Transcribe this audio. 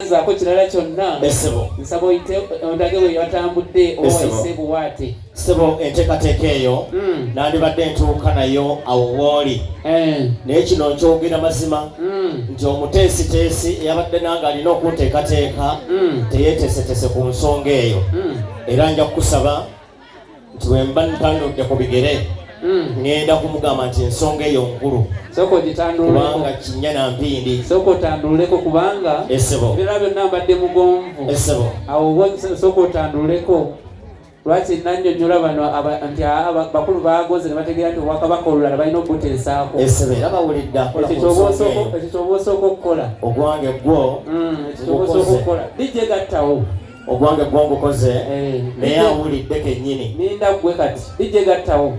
Zaako kirala kyonna. Essebo. Nsaba oyite ondage we watambudde oba wayise buwaate. Ssebo, enteekateeka eyo nandibadde ntuuka nayo awo wooli, naye kino nkyogera mazima nti omuteesiteesi eyabadde nange alina okunteekateeka teyeeteeseteese ku nsonga eyo, era nja kukusaba nti bwe mba ntandudde ku bigere ŋŋenda kumugamba nti ensonga eyo nkulu. Sooka ogitandululeko. Kubanga kinnya na mpindi. Sooka otandululeko kubanga Essebo. ebirala byonna mbadde mugonvu. Essebo. Awo sooka otandululeko. Lwaki nannyonnyola bano nti bakulu baagoze ne bategeera nti obwakabaka olulala balina okubuteesaako. Essebo, era bawulidde akola ku Ekyo nsonga eyo. Ekyo ky'oba osooka okukola. Ogwange gwo Ekyo ky'oba osooka okukola. DJ gattawo. Ogwange gwo ngukoze, naye awulidde kennyini. Ninda ggwe kati. DJ gattawo.